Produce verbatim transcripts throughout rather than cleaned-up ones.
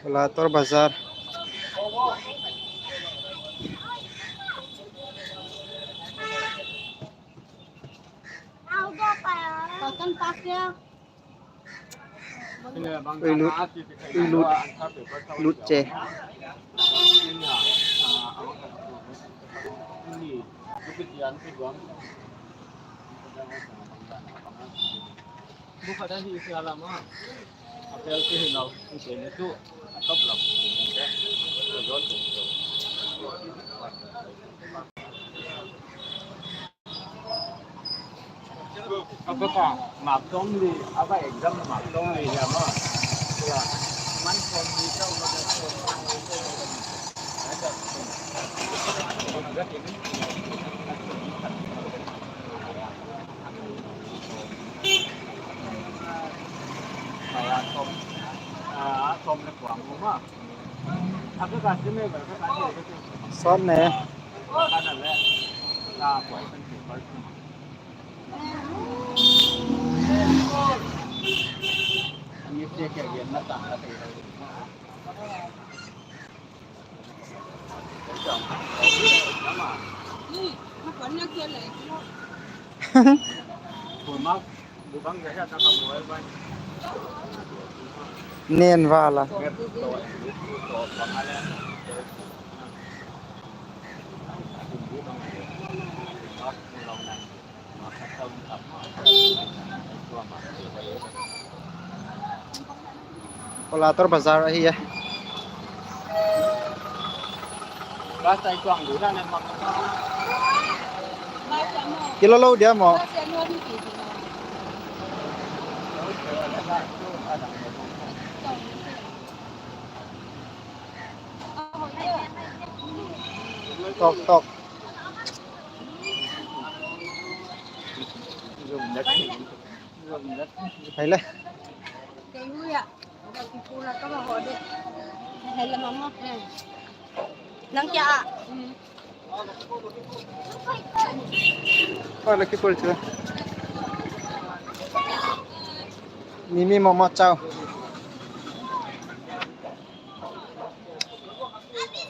Lator Bazar. Ui, lut, ui, lut, lut che. Abaka, mark tong li, aba exam mark tong li ya ma. Ya, man tong li ka, ma tong li ka. Sot ne. Nen vala. Lator Bazar ahi e. Kilo lo dia mo. Tok tok. Hai le. Nang kya? Hai le, kipul chula. Mimi momo chow.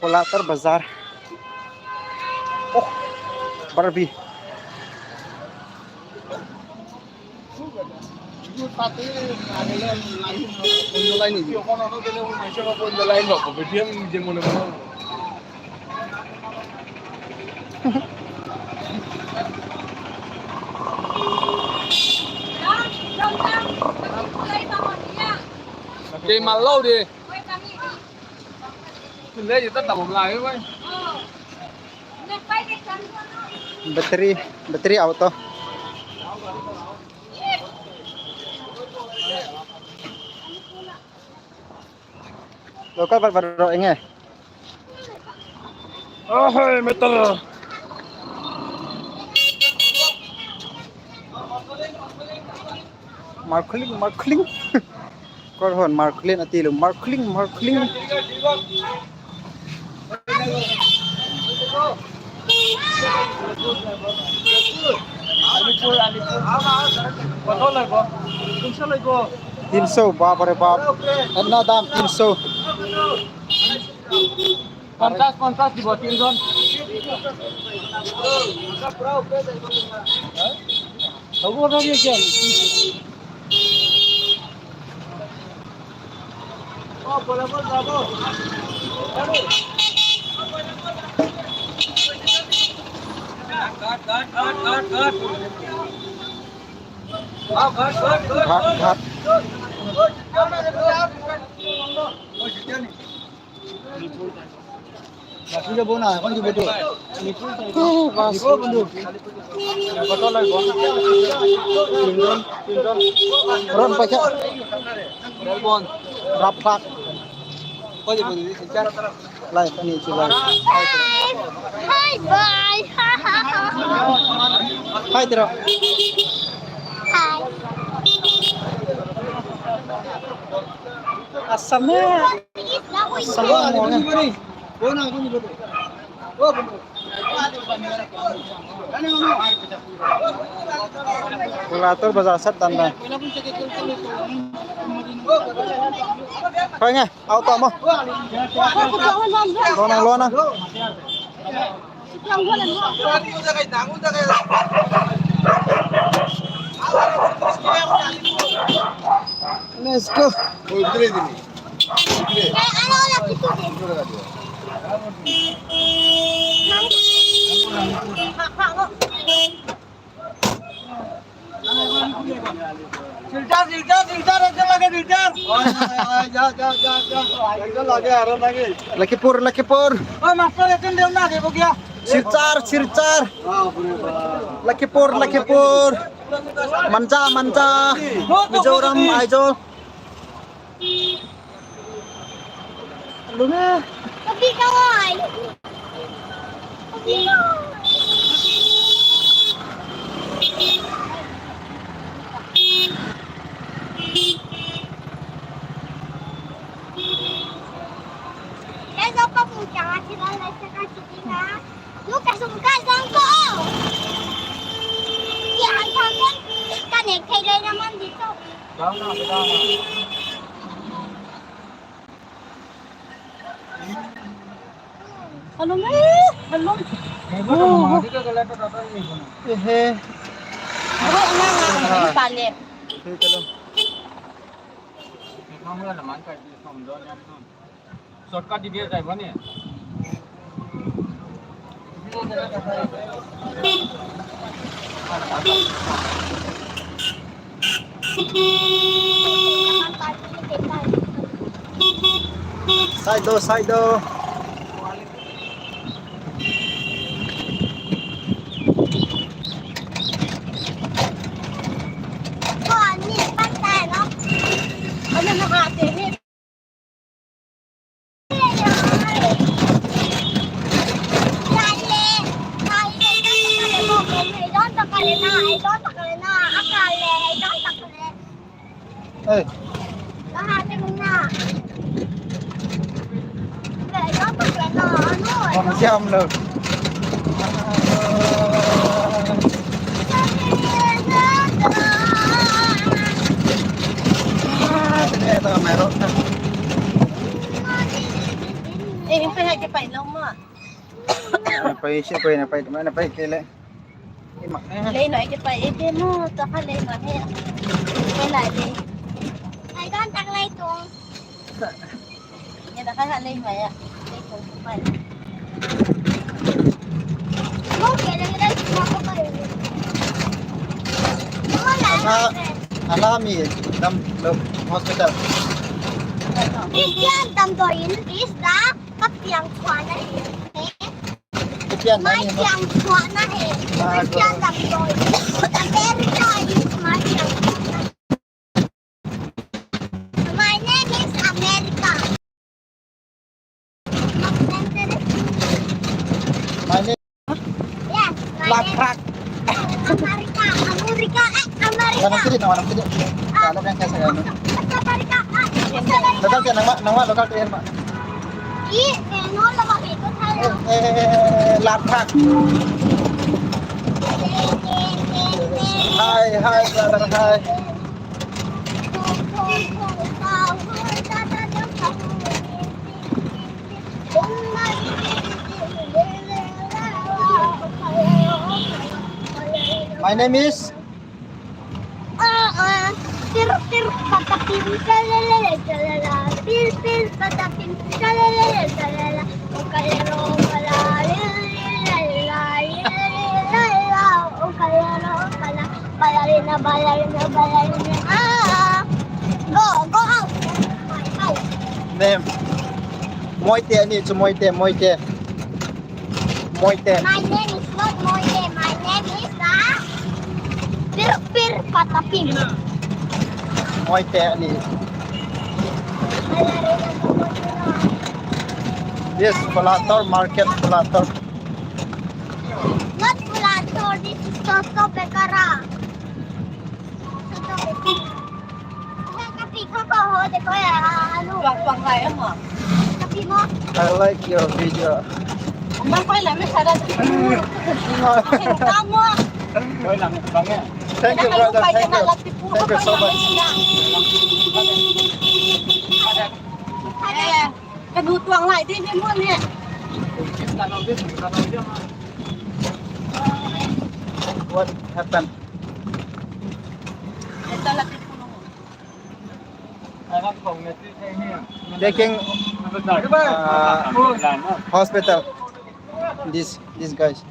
Lator Bazar. Oh, Barbie. Kei mal lo di. Battery, battery auto. Local bat bat ro inge. Ahoi, metal. Marketing, marketing. Kor hon marketing ati lu, marketing, marketing. Alipur, Alipur. Kotol laibo? Tinso, bap re bap. Anna dam tinso. Panchas, panchas dibo, tinjon. Ago na ye kya? Ghat, ghat. Bas. Ron pa kya? Rap ghat. Lai, pani chu lai. Hi, bye. Hi, tira. Hi. Assam hai. Assam hai. Kolator bazar sat dan dan. Koi nge, auto mo. Lona, lona. Let's go. Silchar, Silchar, Silchar, ekjon lage, Silchar. Oi, oi, oi, ja, ja, ja, ja. Ekjon lage, aro lage. Lakhipur, Lakhipur. Oi, master, ekjon deu na, dekho kya? Silchar, Silchar. Bap re bap. Lakhipur, Lakhipur. Manja, Manja. Mizoram, Aizawl. Luna. Kapi kawai. Kapi kawai. Kaya sa pa po siya, sila na sa kasi na. Lucas, Lucas, ang ko! Yan, ang kanya. Kanek, kaya naman dito. Hello, eh, hello. Oh. Eh, eh. Bro, ano nga, ano, pale. Sige, hello. Shortcut di dia driver ni. Side door, side door. Hey. Hong siam lo. Eh, hing pai hai ke pai lo ma. Na pai, si pai, na pai, na pai ke le. Lei noi ke pai, eh, demo, to kha lei noi he. Pai lai de. Ai, don tak lai tung. Ye da kha lei noi ya. Lei tung pai. Mo ke le le ko ko pai. Mo la. Ala, ala mi dam lo hospital. Is yan dam do in is da. Ka piang chhuah na hi. Ka piang na hi. Mai piang chhuah na hi. Ah, mai piang dam doi. America is mai piang chhuah na. My name is America. My name Yes, my name. Laprak. America, America, eh, America. Walang kiri na, walang kiri. Ah. Tagalog yan kasi ano. America, ah, America. Local yan, nangma, nangma, local yan, ma. I, eh, no, lama ko, ito tayo. Eh, eh, laprak. Hi, hi, brother, hi. My name is Ah, ah. Pir, pir, patapim, shalala, shalala. Pir, pir, patapim, shalala, shalala. O kalero, balala, lala, lala, lala. O kalero, bala, balarina, balarina, balarina. Ah, ah. Go, go out. Out. Name. Moite, ani chu Moite, Moite. Moite. My name is not Moite. My name is, ah, Pir Pir Patapim. Moite ani. Yes, Palator market, Palator. Not Palator, this is Toto Bekara. Toto Bekara. I like your video. Thank you, brother. Thank you. Thank you so much. What happened? Taking, uh, hospital. This, these guys.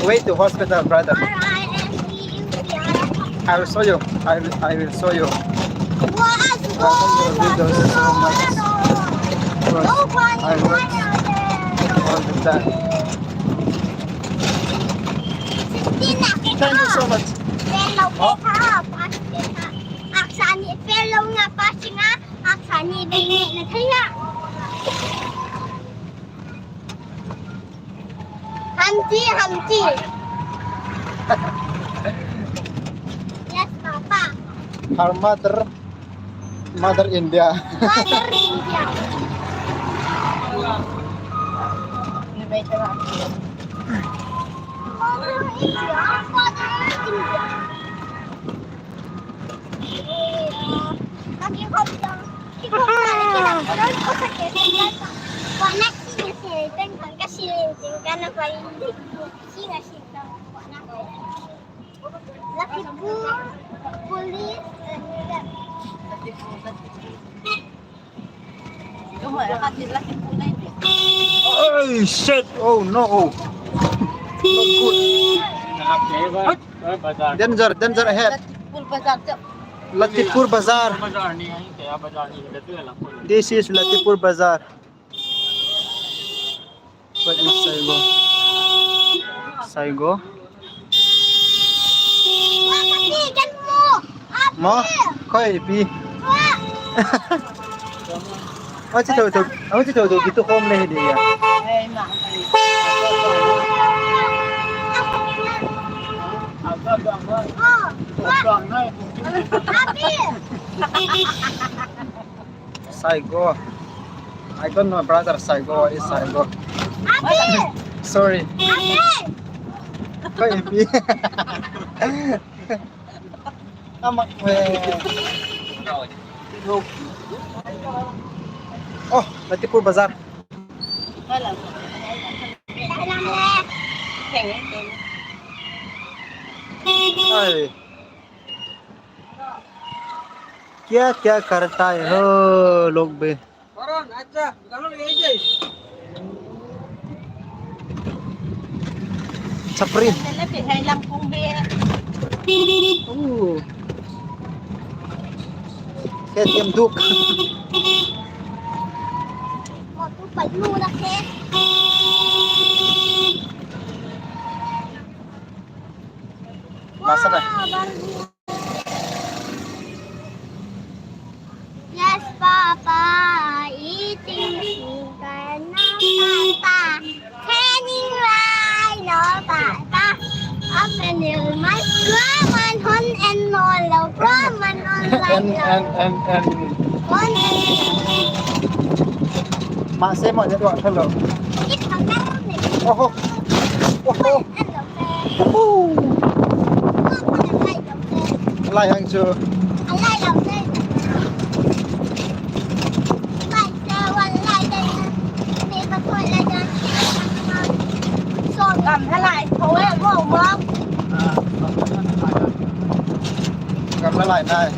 Way to hospital, brother. I will show you. I will, I will show you. I love your videos so much. Because I watch all the time. Thank you so much. Hamchi, hamchi. Yes, Papa. Her mother, mother India. Mother India. Mother India, Father India. Latifu, police, and Oh shit! Oh no! Not good. Danger, danger ahead. Latipur Bazar. Latipur Bazar. This is Latipur Bazar. What is Saigo? Saigo? Mo? Koi pi. Achi thou thou, achi thou thou, kitu khom le hi dia. Saigo. I don't know, brother. Saigo is Saigo. Sorry. Koi pi. Amak we. Oh, Latipur Bazar. Ai. क्या क्या करता है हो लोग बे? Sapri. Oh. K T M Duke. Nasa na. Yes, Papa, eating finger now, Papa. Training line, no, Papa. Up and in my grandma, hon and no, no, grandma, no, like, and, no. And, and, and. Hon and Ma se ma ne dua thalo. It's a mountain. Oho. Oho. Lai hang chu. Gam thalai tho e, mo mo. Gam thalai nai.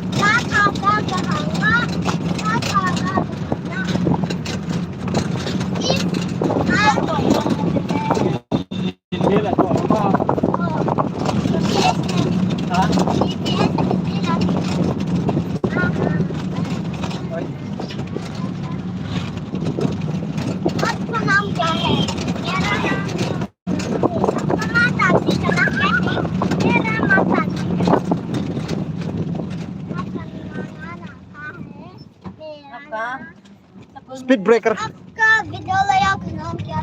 Speed breaker. Video laya kanam kya?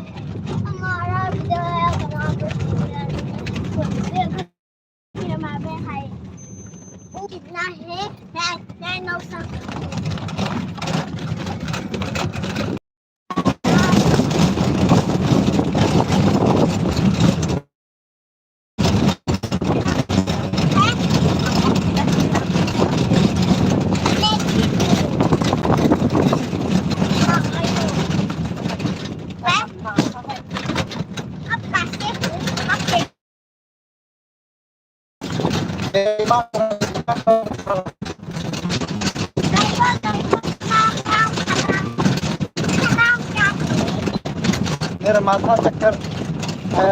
Hamara video laya kanam kya? Kya mabe hai? Kitna hai? Nai, nai, no sa. मेरा माथा चक्कर है।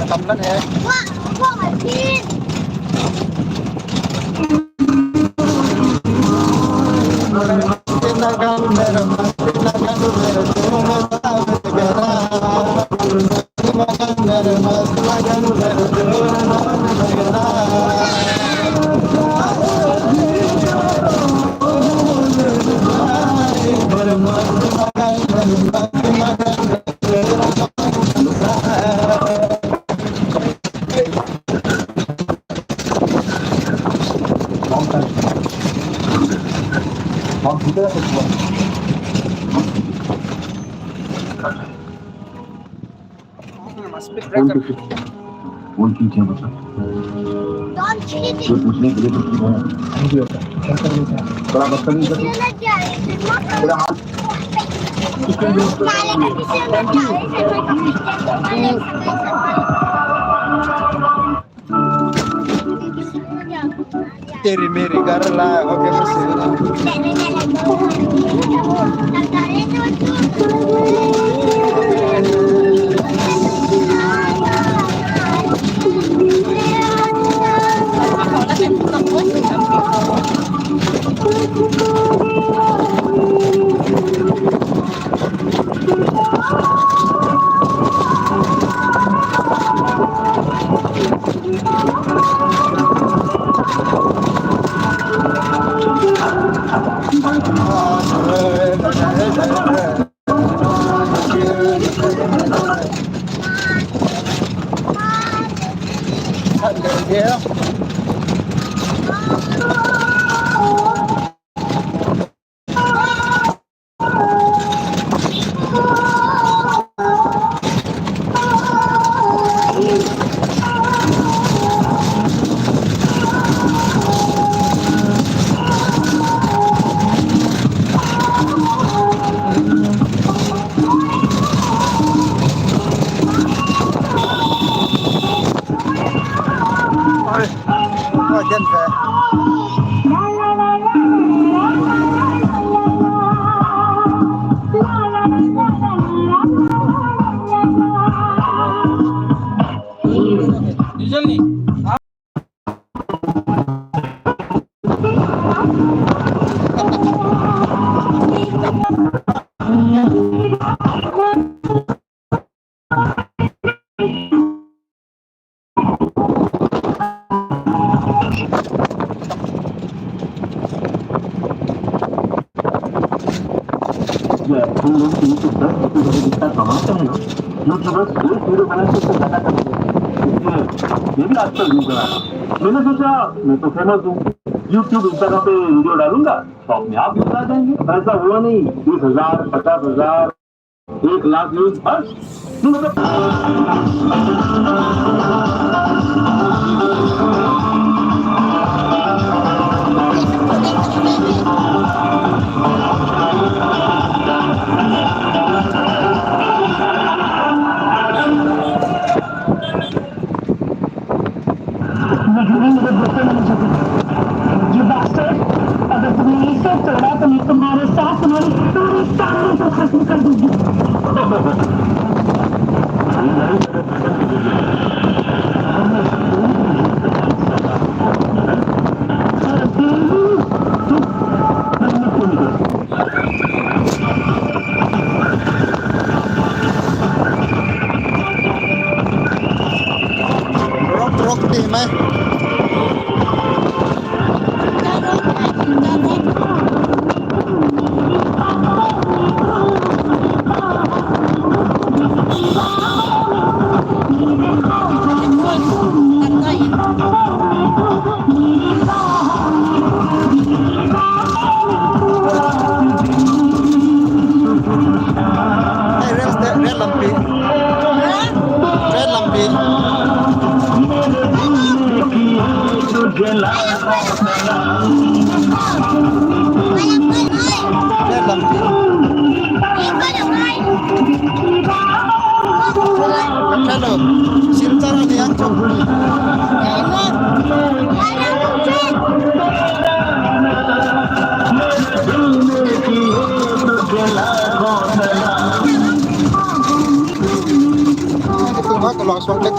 खत्म है। कौन चीज है मतलब? ये पूछने के लिए तो थोड़ा बदतमीज है। थोड़ा हाथ तेरी मेरी कर ला, okay, बस। तुम लोग तीन सौ दस रुपये का रिश्ता कमाते हैं ना, YouTubers एक वीडियो बनाने से ज्यादा कमाते हैं। इसलिए ये भी आजकल न्यू करा। मैंने सोचा मैं तो फेमस हूँ, YouTube, Instagram पे वीडियो डालूंगा तो अपने आप व्यूज आ जाएंगे। ऐसा हुआ नहीं, बीस हजार, पचास हजार, एक लाख व्यूज, बस। ये bastard, अगर तुमने इसे तोड़ा तो मैं तुम्हारे साथ, तुम्हारे सारे तारों को खत्म कर दूंगी। Vlog suak leh.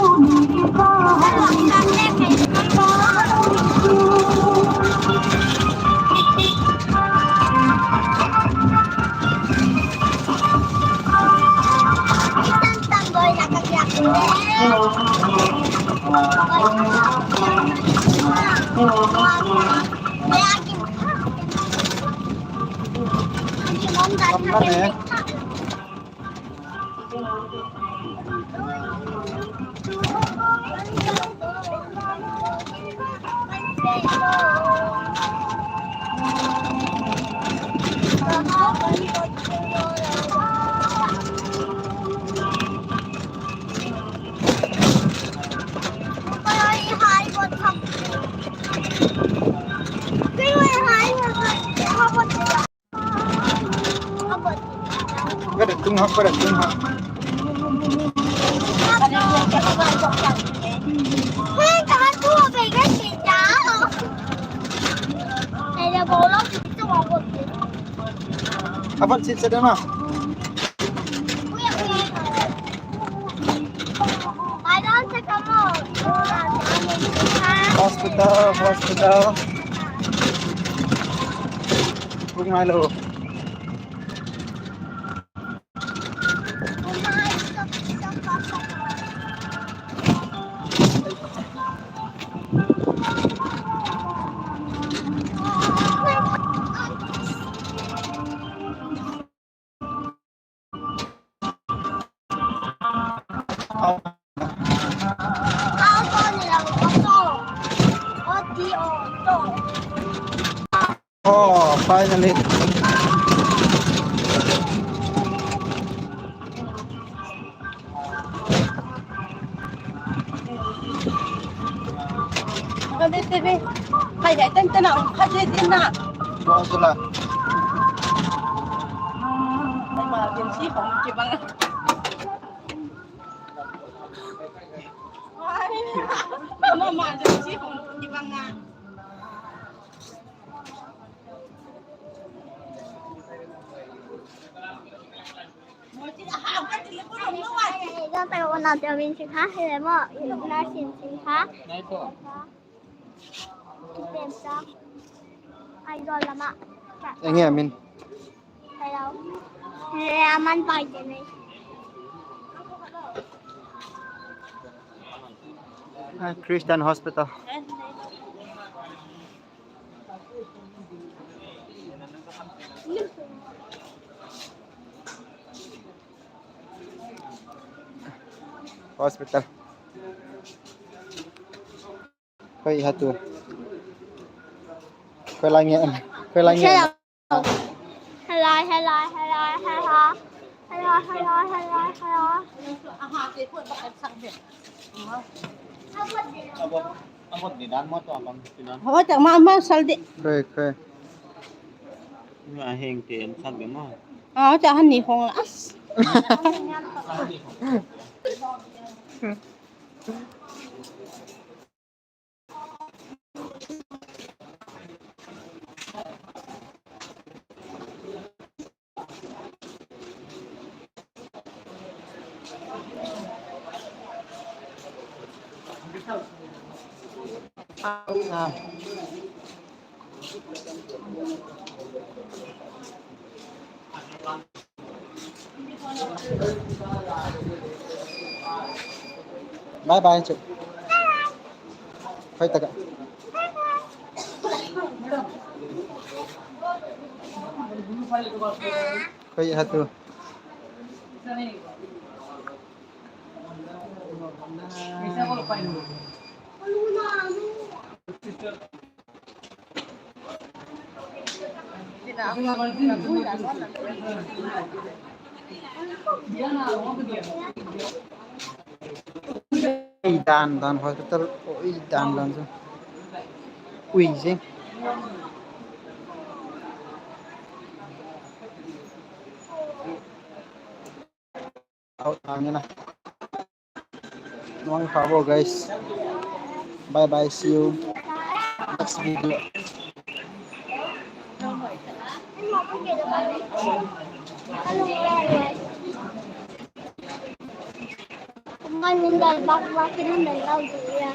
Kada tung ha, kada tung ha. Apa sih sedang ah? Hospital, hospital. Bung Milo. Oh, finally. Kade tebe. Khai dai tan tan na, khai dai tan na. Wa sula. Emergency hong kibang. Emergency hong kibang. Idan taga wana te min sin ha, hele mo, ina sin sin ha. Kipen sa. Idol lama. Enge min. Hello. Hele aman pai te nei. Ah, Christian Hospital. Hospital. Koi ha tu. Koi la nge. Koi la nge. Hello, hello, hello, hello. Hello, hello, hello, hello. Abot, abot di dan mo to, abang di dan. Ho, ta ma, ma, sal di. Koi, koi. Ma heng te, am sal di mo. Ah, ta han ni hong las. Bye bye, Chu. Koi ta ka. Koi ha tu. Ui dan dan hospital, ui dan dan chu. Ui jing. Out ang na. Nuang pha bo, guys. Bye bye, see you next video. Ngai min dal bak bak kin men lau du ya.